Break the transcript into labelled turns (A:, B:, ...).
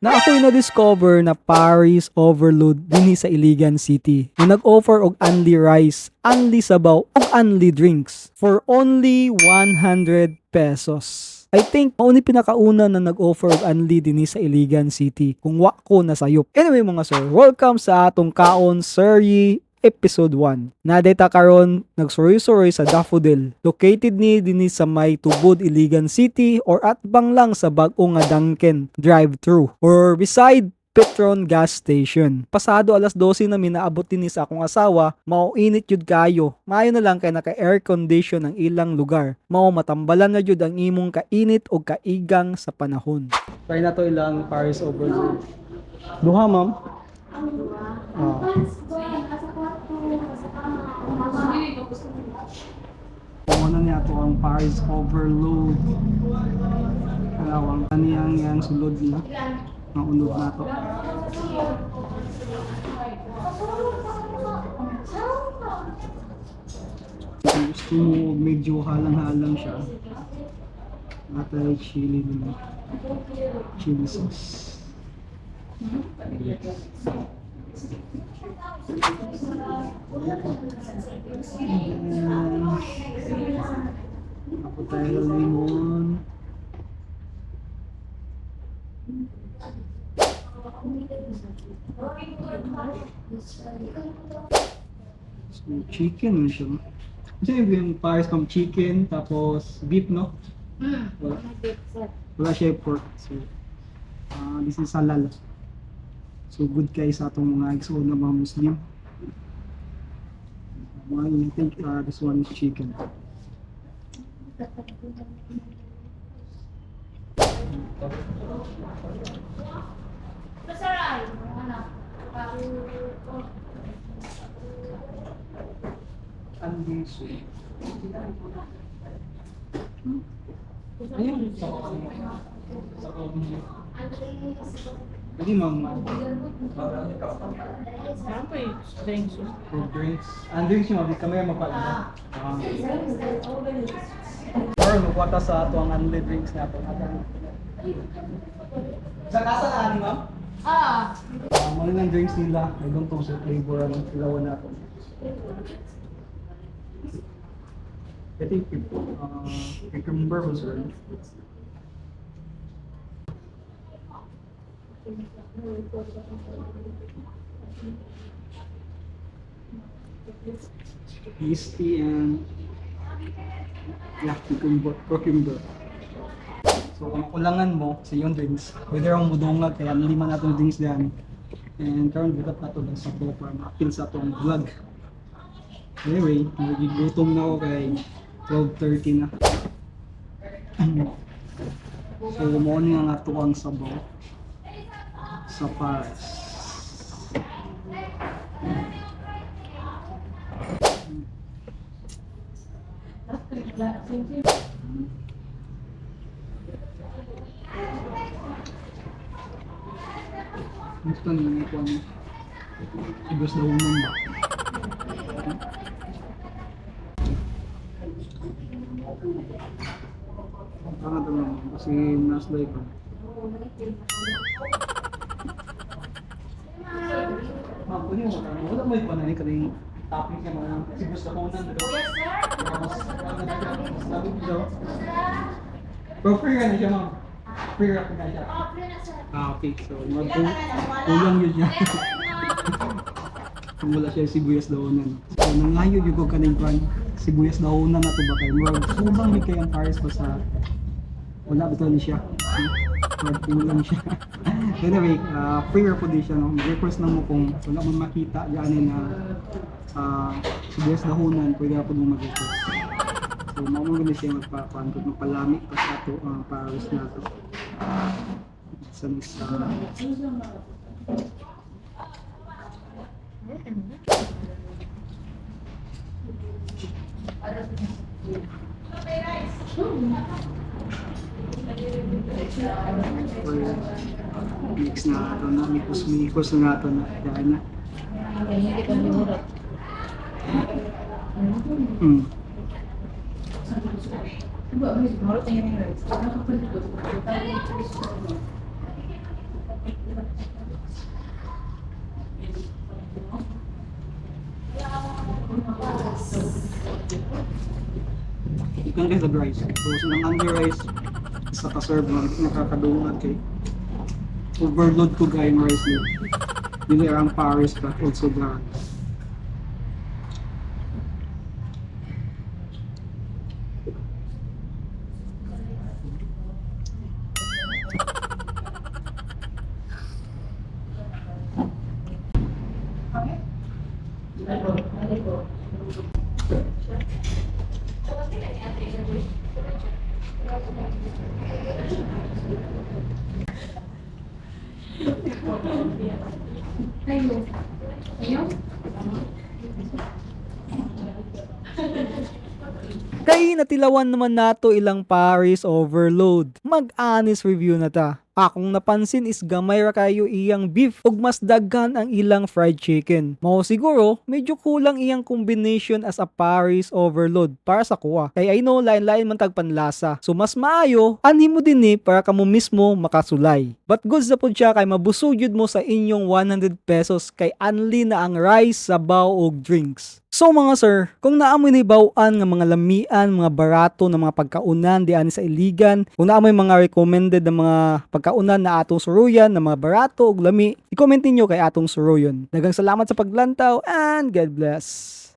A: Na ako'y na-discover na Paris Overload dinhi sa Iligan City na nag-offer og unli rice, unli sabaw ug unli drinks for only 100 pesos. I think mao ni pinakauna na nag-offer og unli dinhi sa Iligan City kung wa ko nasayop. Anyway, mga sir, welcome sa atong Kaon Serye Episode 1. Naa ta karon nagsuroy-suroy sa Daffodil. Located ni dinhi sa may Tubod, Iligan City or atbang lang sa bag-o nga Dunkin drive-thru or beside Petron gas station. Pasado alas 12 na minaabot dinhi sa akong asawa, mao init jud kayo. Maayo na lang kay naka air condition ang ilang lugar. Mao matambalan na jud ang imong kainit o kaigang sa panahon. Try na to ilang Paris Overload. Duha, ma'am. Ah. Una niya ato ang Paris Overload. Kalawang kaniyang yang sulod na. Maunod na to. Kung gusto mo medyo halang-halang siya, atay chili din. Chili sauce. And ako tayo lemon. So, chicken na siya. Kasi yung Paris from chicken, tapos beef, no? Wala, wala siya pork. So, this is halal. So, good kay sa atong mga igsoon na mga Muslim. I think this one is chicken. Andy soup. Ayun. Sa Hindi, ma'am.
B: Drinks.
A: For drinks. Ang drinks yung mabit kami mapala. Ah. Or magwata sa ato ang unli drinks nato. Sa kasa na ani, ma'am?
B: Ah.
A: Mo ang drinks nila. I don't know sa flavor ang ilawan nato. I think cucumber was right. Yeasty and, yeah, cucumber, cucumber. So kung kulangan mo sa iyong drinks, whether ang mudungag kaya lima na itong drinks diyan. And karon bukat na to sa po para ma-appeal sa atong vlog. Anyway, nagigutom na ako kay 12:30 na. So mo ni ang ato ang sabaw sa Paris. Gusto niyo ko ano? Igos daw ba? Tama naman kasi naslay ko. Ma'am, kunin mo na. Wala mo yung panay kaning topic niya mga siguro sa kunan.
B: Yes, sir.
A: Mas mas daw. Pero free na siya, ma'am. Free ra na siya.
B: Oh, free na, sir.
A: Ah, okay. So, kulang yun siya. Kung wala siya sibuyas daonan. So, nangayo yun ko kaning brand sibuyas daonan na to ba kayo? Murag kulang yun kay ang Paris ba sa wala ba ni siya? Murag kulang siya. Anyway, free ra po din siya, no? Mag-request na mo kung wala mo makita diyan na sibuyas dahonan, pwede ako mo mag-request. So, mao mo gani siya magpakuan kung magpalami pa sa ato ang Paris na to. Sa sa mix na ato na, mikos-mikos na ato na. Kaya na.
B: Hindi ka murot. Murot na yung rice.
A: Ikan kay sa rice. So sa nang only rice sa ka-serve nga nakakadungag kay overload ko gayong rice niyo. Dili ang Paris but also the rice. Kay natilawan naman nato ilang Paris Overload. Mag-honest review na ta. Akong napansin is gamay ra kayo iyang beef ug mas daghan ang ilang fried chicken. Mao siguro medyo kulang iyang combination as a Paris Overload para sa kuha. Kay I know lain-lain man tag panlasa. So mas maayo anhi mo din ni para kamo mismo makasulay. But goods na pud siya kay mabusog yun mo sa inyong 100 pesos kay anli na ang rice, sabaw ug drinks. So mga sir, kung naamoy nahibaw-an nga mga lamian, mga barato na mga pagkaunan diani sa Iligan, kung naamoy mga recommended na mga pagkaunan na atong suruyan na mga barato ug lami, i-comment ninyo kay atong suruyon. Daghang salamat sa paglantaw and God bless.